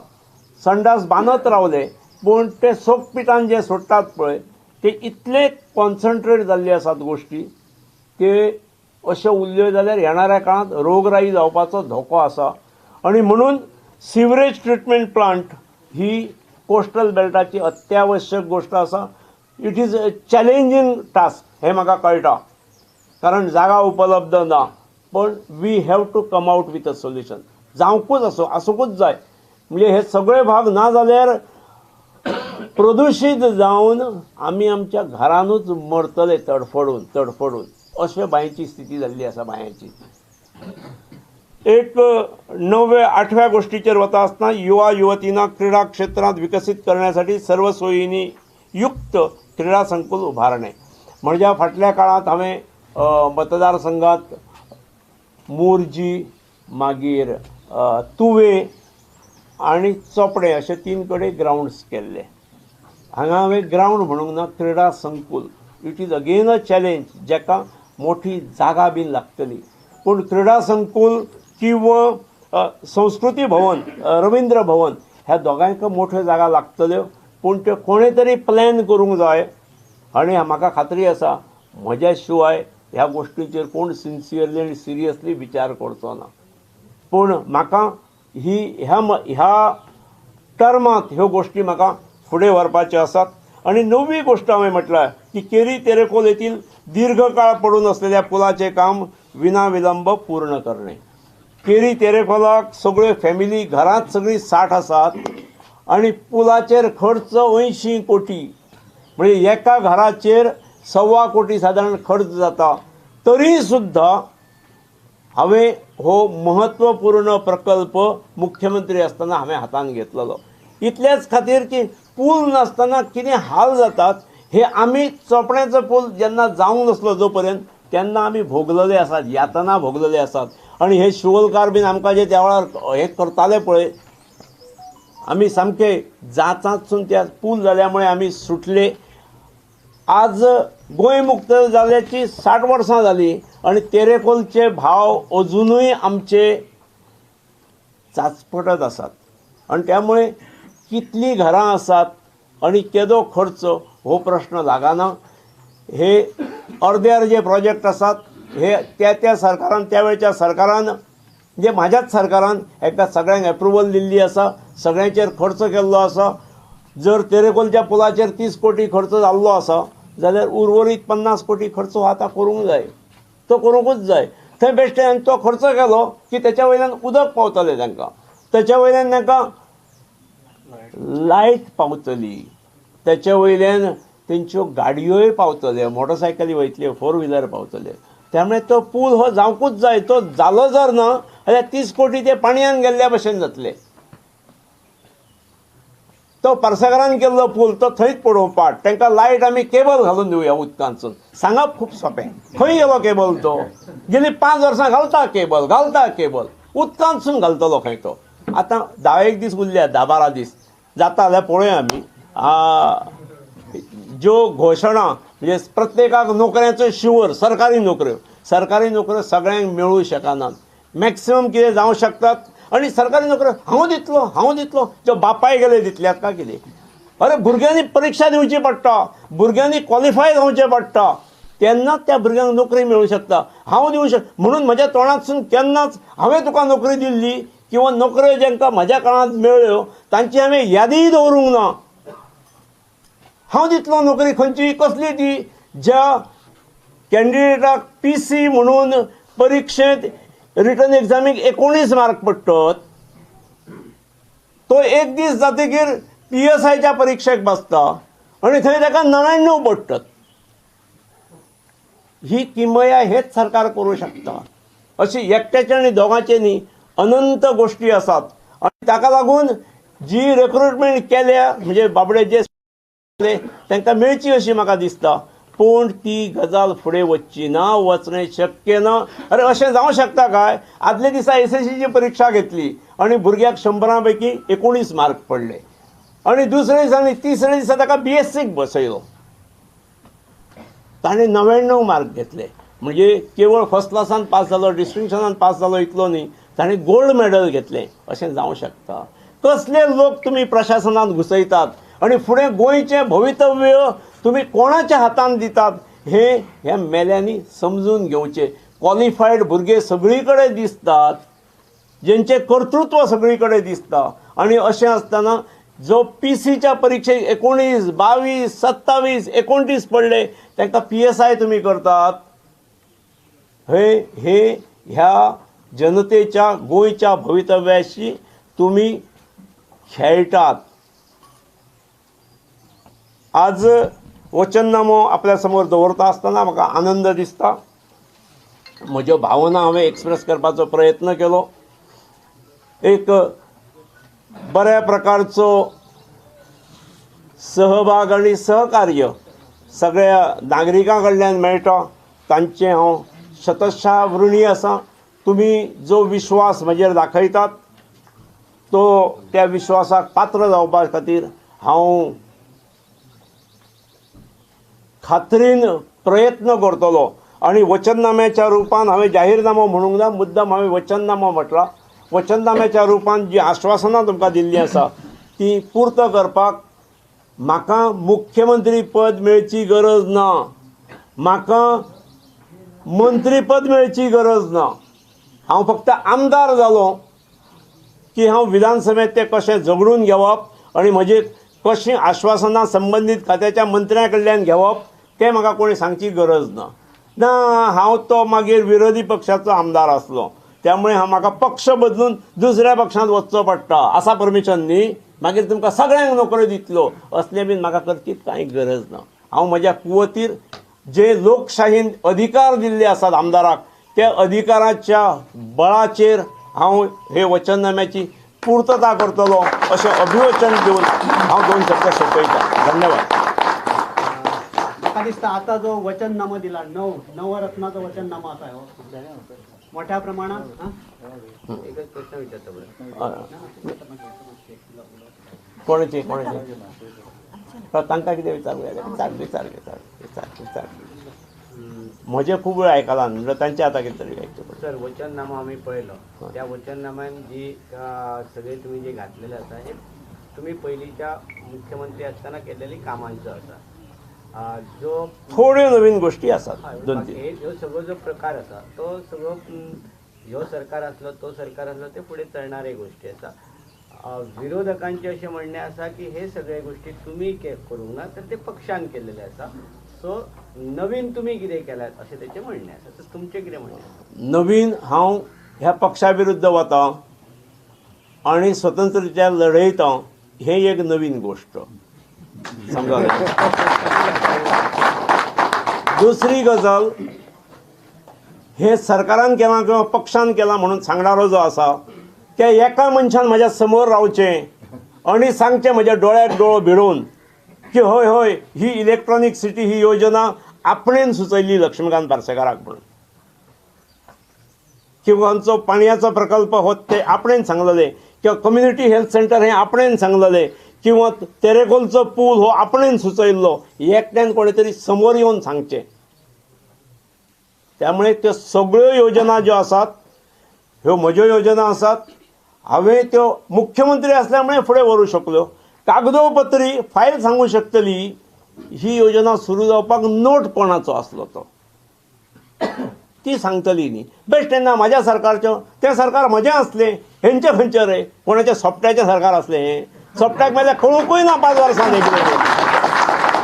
संडास बांदत रावले पूण ते सोकपिठान जे सोडटात पळय ते इतले कॉन्सन्ट्रेट जाल्ले आसात गोश्टी ते अश्यो उरल्यो जाल्यार येणाऱ्या काळांत रोगराई जावपाचो धोको आसा. आनी म्हणून सिवरेज ट्रिटमेंट प्लांट ही कोस्टल बेल्टाची अत्यावश्यक गोश्ट आसा. It is a challenging task हें म्हाका कळटा, कारण जागा उपलब्ध ना, पण we have to come out with a solution. जावंकूच आसूं आसूंकूच जाय. म्हणजे हे सगळे भाग ना जाल्यार प्रदुशीत जावन आमी आमच्या घरानूच मरतले तडफडून तडफडून, अशें बांयची स्थिती जाल्ली आसा बांयांची. एक 9व्या 8व्या गोष्टीचेर वता आसतना युवा युवतींना क्रीडा क्षेत्रांत विकसीत करण्यासाठी सर्व सोयींनी युक्त क्रीडा संकुल उभारणे. म्हणजे फाटल्या काळांत हांवें मतदारसंघात मोरजी, मागीर तुवे आनी चोपडे अशे 3 कडेन ग्रावंड्स केल्ले. हांगा हांवें ग्रावंड म्हणूंक ना, क्रीडा संकुल. It is again a challenge जाका मोठी जागा बीन लागतली, पूण क्रीडा संकुल किंवा संस्कृती भवन, रविंद्र भवन ह्या दोगांयक मोठ्यो जागा लागतल्यो, पूण त्यो कोणें तरी प्लॅन करूंक जाय. आनी म्हाका खात्री आसा म्हज्या शिवाय ह्या गोश्टीचेर कोण सिन्सियरली आनी सिरियसली विचार करचो ना, पूण म्हाका ही ह्या ह्या टर्मांत ह्यो गोश्टी म्हाका फुडें व्हरपाच्यो आसात. आनी 9वी गोश्ट हांवें म्हटल्यार की केरी तेरेखोल येथील दीर्घकाळ पडून असलेल्या पुलाचें काम विनाविलंब पूर्ण करणे. केरी तेरेखोलाक सगळ्यो फॅमिली घरांत सगळीं 60 आसात आनी पुलाचेर खर्च 80 कोटी, म्हणजे एका घराचेर 1.25 कोटी सादारण खर्च जाता. तरी सुद्दां हांवें हो महत्वपूर्ण प्रकल्प मुख्यमंत्री आसतना हांवें हातान घेतलेलो. इतलेच खातीर की पूल नासतना कितें हाल जातात हे आमी चोपण्याचो पूल जेन्ना जावंक नासलो जो पर्यंत तेन्ना आमी भोगलेले आसात, यातना भोगलेले आसात. आनी हे शिवोलकार बीन आमकां जे त्या वेळार हें करताले पळय, आमी सामके जाचांतसून त्या पूल जाल्या मुळे आमी सुटले. आज गोंय मुक्त जाल्याची 60 वर्सां जाली आनी तेरेखोलचे भाव अजुनूय आमचे चाचपटत आसात. आनी त्यामुळे कितलीं घरां आसात आनी केदो खर्च हो प्रश्न लागना. हे अर्दे जे प्रोजेक्ट आसात हे त्या त्या सरकारान, त्या वेळच्या सरकारान, म्हणजे म्हाज्याच सरकारान एका सगळ्यांक एप्रुवल दिल्ली आसा, सगळ्यांचेर खर्च केल्लो आसा. जर तेरेखोलच्या पुलाचेर 30 कोटी खर्च जाल्लो आसा जाल्यार उर्वरीत 50 कोटी खर्च हो आतां करूंक जाय, तो करूंकूच जाय. थंय बेश्टे तो खर्च केलो की तेच्या वयल्यान उदक पावतलें तांकां, तेच्या वयल्यान तांकां लायट पावतली, तेच्या वयल्यान तेंच्यो गाडयोय पावतल्यो, मोटरसायकली वयतल्यो, 4 व्हिलर पावतले. त्यामुळे तो पूल हो जावंकूच जाय. तो जालो जर ना जाल्यार 30 कोटी ते पाणयान गेल्ल्या भशेन जातले. तो पार्सेकारान केल्लो पूल तो थंयच पडोवं पाट, तांकां लायट आमी केबल घालून दिवया उदकांतसून. सांगप खूब सोंपें, खंय गेलो केबल तो? गेली 5 वर्सां घालता केबल, घालता केबल, उदकांतसून घालतलो खंय तो? आतां 10-1 दीस उरल्या, 10-12 दीस जाता जाल्यार पळोवया आमी. ज्यो घोशणा म्हणजे प्रत्येकाक नोकऱ्यांचो शिवर, सरकारी नोकऱ्यो, सरकारी नोकऱ्यो सगळ्यांक मेळूं शकनात, मॅक्सिमम कितें जावं शकतात. आनी सरकारी नोकऱ्यो हांव दितलो, हांव दितलो, ज्यो बापाय गेले दितल्यात काय कितें? अरे भुरग्यांनी परिक्षा दिवची पडटा, भुरग्यांनी क्वॉलिफाय जावचें पडटा, तेन्नाच त्या भुरग्यांक नोकरी मेळूं शकता. हांव दिवं शक म्हणून म्हज्या तोंडांतसून केन्नाच हांवें तुका नोकरी दिल्ली किंवा नोकऱ्यो जांकां म्हज्या काळांत मेळ्ळ्यो तांची हांवें यादीय दवरूंक ना. हांव दितलो नोकरी खंयची, कसली ती? ज्या कॅन्डिडेटाक पी सी म्हणून परिक्षेंत रिटर्न एग्जामीक 19 मार्क पडटत, तो एक दीस जातकीर पीएसआयच्या परिक्षेक बसता आनी थंय ताका 99 पडटात. ही किमया हेच सरकार करूं शकता. अशी एकट्याचे आनी दोगांचे न्ही, अनंत गोश्टी आसात आनी ताका लागून जी रिक्रुटमेंट केल्या म्हणजे बाबडे जे तांकां मेळची अशी म्हाका दिसता, पूण ती गजाल फुडें वचची ना, वचणें शक्य ना. अरे अशें जावं शकता काय? आदल्या दिसा एसएससीची परिक्षा घेतली आनी भुरग्याक 100 पैकी 19 मार्क पडले आनी दुसऱ्या दिसा आनी तिसऱ्या दिसा ताका बीएससीक बसयलो, ताणें 99 मार्क घेतले. म्हणजे केवळ फर्स्ट क्लासान पास जालो, डिस्टिंक्शनान पास जालो इतलो न्ही, ताणें गोल्ड मेडल घेतलें. अशें जावं शकता? कसले लोक तुमी प्रशासनांत घुसयतात आनी फुडें गोंयचें भवितव्य तुमी कोणाच्या हातान दितात हें ह्या मेल्यांनी समजून घेवचें. क्वॉलिफायड भुरगे सगळी कडेन दिसतात, जेंचें कर्तृत्व सगळी कडेन दिसता आनी अशें आसतना जो पीसीच्या परिक्षेक 19, 22, 27, 29 पडले तांकां पीएसआय तुमी करतात. हे हे ह्या जनतेच्या गोंयच्या भवितव्याशी तुमी खेळटात. आज वचननामो आपल्या समोर दवरता आसतना म्हाका आनंद दिसता. म्हज्यो भावना हांवें एक्सप्रेस करपाचो प्रयत्न केलो. एक बऱ्या प्रकारचो सहभाग आनी सहकार्य सगळ्या नागरिकां कडल्यान मेळटा, तांचें हांव शतशा ऋणी आसा. तुमी जो विश्वास म्हजेर दाखयतात तो त्या विश्वासाक पात्र जावपा खातीर हांव खात्रीन प्रयत्न करतलो. आनी वचननाम्याच्या रुपान हांवें जाहीरनामो म्हणूंक ना, मुद्दम हांवें वचननामो म्हटला. वचननाम्याच्या रुपान जी आश्वासनां तुमकां दिल्लीं आसा ती पूर्त करपाक म्हाका मुख्यमंत्री पद मेळची गरज ना, म्हाका मंत्रीपद मेळची गरज ना. हांव फक्त आमदार जालो की हांव विधानसभेंत तें कशें झगडून घेवप आनी म्हजी कशीं आश्वासनां संबंदीत खात्याच्या मंत्र्या कडल्यान घेवप तें म्हाका कोणी सांगची गरज ना. ना हांव तो मागीर विरोधी पक्षाचो आमदार आसलो, त्यामुळे हांव म्हाका पक्ष बदलून दुसऱ्या पक्षांत वचचो पडटा. आसा परमिशन न्ही, मागीर तुमकां सगळ्यांक नोकऱ्यो दितलो असलें बीन म्हाका करची कांय गरज ना. हांव म्हज्या कुवतीर जे लोकशाहीन अधिकार दिल्ले आसात आमदाराक त्या अधिकाराच्या बळाचेर हांव हे वचननाम्याची पूर्तता करतलो अशें अभिवचन दिवन हांव 2 शब्द सोंपयतां. धन्यवाद. म्हाका दिसता आतां जो वचननामो दिला नवरत्नाचो वचननामो आसा हो मोठ्या प्रमाणात. एकच प्रश्न विचारता कोणाचे कोणाचे तांकां कितें विचारूंक जाय? विचार विचार विचार विचार विचार. म्हजें खूब वेळ आयकलां म्हणल्यार तांचें आतां कितें तरी आयकचें पडटा. सर, वचननामो आमी पळयलो, त्या वचननाम्यान जी सगळे तुमी जे घातलेले आसा हे तुमी पयलींच्या मुख्यमंत्री आसतना केलेली कामांचो आसा. जो थोड्यो नवीन गोष्टी आसात 2-3. ह्यो सगळो जो प्रकार आसा तो सगळो ह्यो सरकार आसलो तो सरकार आसलो ते फुडें चलणारे गोष्टी आसा. विरोधकांचे अशें म्हणणें आसा की हे सगळे गोष्टी तुमी करूंक ना तर ते पक्षान केलेले आसा, सो नवीन तुमी कितें केलात अशें तेचें म्हणणें आसा. तर तुमचें कितें म्हणणें आसा? नवीन हांव ह्या पक्षा विरुद्ध वता आनी स्वतंत्ररित्या लढयता हें एक नवीन गोश्ट समजा. दुसरी गजाल, हें सरकारान केलां किंवा पक्षान केलां म्हणून सांगणारो जो आसा त्या एका मनशान म्हज्या समोर रावचें आनी सांगचें म्हज्या दोळ्याक दोळो भिडोवन की हय हय ही इलेक्ट्रॉनीक सिटी ही योजना आपणेन सुचयली लक्ष्मीकांत पार्सेकाराक म्हणून, किंवा आमचो पाणयाचो प्रकल्प हो ते आपणेन सांगलेलें, किंवा कम्युनिटी हेल्थ सेंटर हें आपणेन सांगलेलें, किंवा तेरेकोलचो पूल हो आपणेन सुचयल्लो, एकट्यान कोणी तरी समोर येवन सांगचें. त्यामुळे त्यो सगळ्यो योजना ज्यो आसात ह्यो म्हज्यो योजना आसात. हांवें त्यो मुख्यमंत्री आसल्या फुडें व्हरूंक शकलो. कागदोपत्री फायल सांगूंक शकतली ही योजना सुरू जावपाक नोट कोणाचो आसलो तो ती सांगतली न्ही. बेश्टें तेन्ना म्हाज्या सरकारच्यो तें सरकार म्हजें आसलें, हेंचें खंयचें रे कोणाच्या सोपट्याचें सरकार आसलें हें. सोपट्याक मेल्यार कळुंकूय ना 5 वर्सां न्ही कितें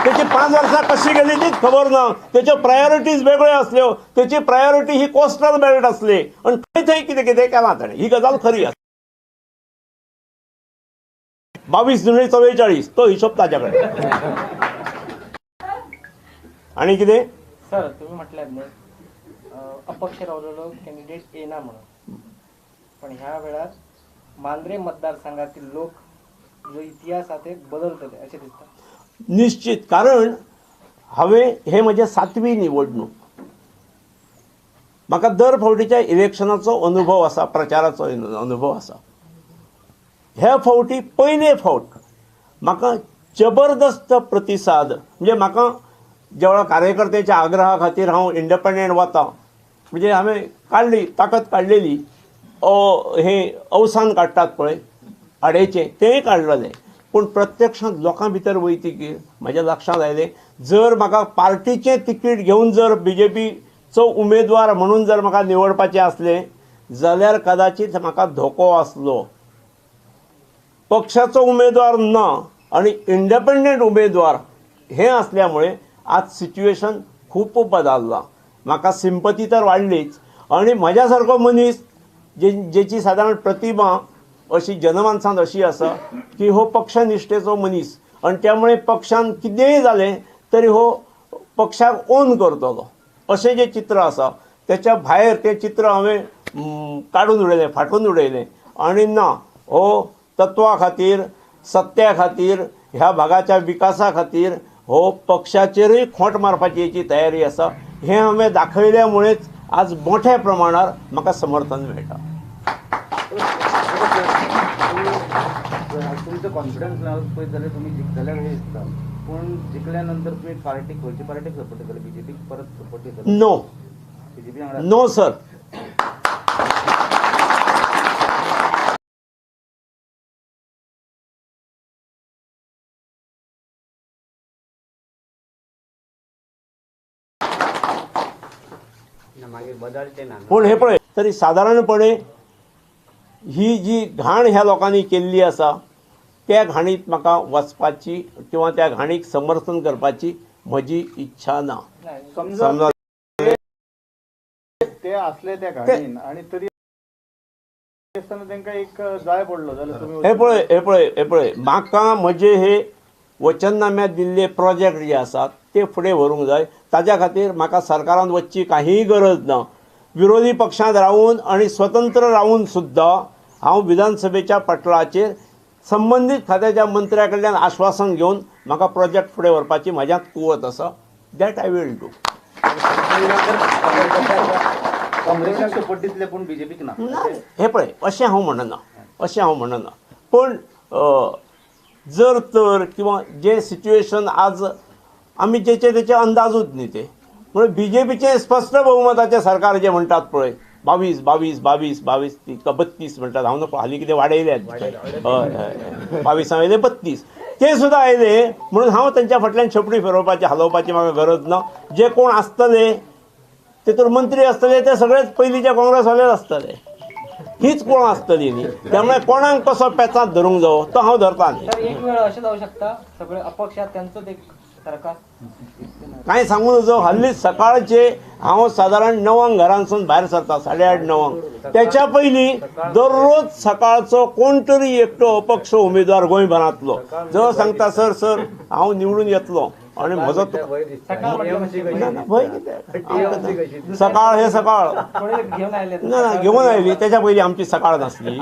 तेची 5 वर्सां कशी गेली तीच खबर ना. तेच्यो प्रायोरिटीज वेगळ्यो आसल्यो, तेची प्रायोरिटी ही कोस्टल बेल्ट आसली आनी थंय थंय कितें कितें केलां ताणें. ही गजाल खरी आसा. 22 दुणे 44 तो हिशोब ताज्या कडेन. आनी कितें सर तुम्ही म्हटल्यात न्ही अपक्ष रावलेलो कॅन्डिडेट येना म्हणून, पण ह्या वेळार मांद्रे मतदारसंघातील लोक जो इतिहास आसा ते बदलतले अशें दिसता. निश्चित, कारण हांवें हे म्हजें 7वी निवडणूक, म्हाका दर फावटीच्या इलेक्शनाचो अनुभव आसा, प्रचाराचो अनुभव आसा. ह्या फावटी पयले फावट म्हाका जबरदस्त प्रतिसाद, म्हणजे म्हाका जेवळा कार्यकर्त्याच्या आग्रहा खातीर हांव इंडिपेंडंट वता, म्हणजे हांवें काडली ताकद काडलेली, हे अवसान काडटात पळय आडेचें तेंय काडलेलें. पूण प्रत्यक्षांत लोकां भितर वयतकीर म्हज्या लक्षांत आयलें जर म्हाका पार्टीचें तिकीट घेवन जर बीजेपीचो उमेदवार म्हणून जर म्हाका निवडपाचें आसलें जाल्यार कदाचित म्हाका धोको आसलो. पक्षाचो उमेदवार ना आनी इंडिपेंडंट उमेदवार हें आसल्यामुळे आज सिच्युएशन खूब बदल्लां. म्हाका सिंपती तर वाडलीच आनी म्हज्या सारको मनीस जेची सादारण प्रतिमा अशी जनमानसांत अशी आसा की हो पक्षनिष्ठेचो मनीस आनी त्यामुळे पक्षान कितेंय जालें तरी हो पक्षाक ओन करतलो अशें जें चित्र आसा त्याच्या भायर तें चित्र हांवें काडून उडयलें, फाटून उडयलें आनी ना हो तत्वा खातीर, सत्या खातीर, ह्या भागाच्या विकासा खातीर हो पक्षाचेरूय खोंट मारपाची हेची तयारी आसा हें हांवें दाखयल्यामुळेच आज मोठ्या प्रमाणार म्हाका समर्थन मेळटा. तुमचो कॉन्फिडन्स लेवल पळयत जाल्यार तुमी जिखतले अशें दिसता, पूण जिखल्या नंतर तुमी पार्टीक खंयची पार्टीक सपोर्ट दितले? बीजेपीक परत सपोर्ट दितले? नो, बीजेपी वांगडा? No sir. मागीर बदलचे ना. पूण हे पळय तरी सादारणपणे ही जी घाण ह्या लोकांनी केल्ली आसा त्या घाणीत म्हाका वचपाची किंवा त्या घाणीक समर्थन करपाची म्हजी इच्छा ना. समजा ते असले त्या घाणीन आनी तरी आसतना तांकां एक जाय पडलो जाल्यार तुमी हे पळय हे पळय हे पळय म्हाका म्हजे हे वचननाम्यात दिल्ले प्रोजेक्ट जे आसात ते फुडें व्हरूंक जाय. ताज्या खातीर म्हाका सरकारान वचची कांय गरज ना. विरोधी पक्षांत रावून आनी स्वतंत्र रावून सुद्दां हांव विधानसभेच्या पटलाचेर संबंदीत खात्याच्या मंत्र्या कडल्यान आश्वासन घेवन म्हाका प्रोजेक्ट फुडें व्हरपाची म्हज्यांत कुवत आसा. That I will do. काँग्रेसाक सपोर्ट दितले पूण बीजेपीक ना? हे पळय अशें हांव म्हणना, अशें हांव म्हणना, पूण जर तर किंवा जे सिच्युएशन आज आमी जेचे तेचे अंदाजूच न्ही ते, म्हणून बीजेपीचें स्पश्ट बहुमताचें सरकार जें म्हणटात पळय 22 22 22 22 32 म्हणटात, हांव नको हालीं कितें वाडयल्यात, हय हय 22 आयले 32 ते सुद्दां आयले म्हणून हांव तेंच्या फाटल्यान शेपडी फिरोवपाची हालोवपाची म्हाका गरज ना. जे कोण आसतले तेतूर मंत्री आसतले ते सगळेच पयलींचे काँग्रेसवालेच आसतले, हीच कोण आसतली न्ही, त्यामुळे कोणाक कसो पेचांत धरूंक जावो तो हांव धरता न्ही. एक वेळ अशें जावं शकता सगळे अपक्ष त्यांचोच एक सरकार कांय सांगू नजो. हल्ली सकाळचे हांव सादारण 9 घरांसून भायर सरता, 8:30 9, त्याच्या पयलीं दररोज सकाळचो कोण तरी एकटो अपक्ष उमेदवार गोंयभरांतलो जो सांगता सर सर हांव निवडून येतलो आनी म्हजो भंय कितें, सकाळ हे सकाळ ना ना घेवन आयली त्याच्या पयलीं आमची सकाळ नासली.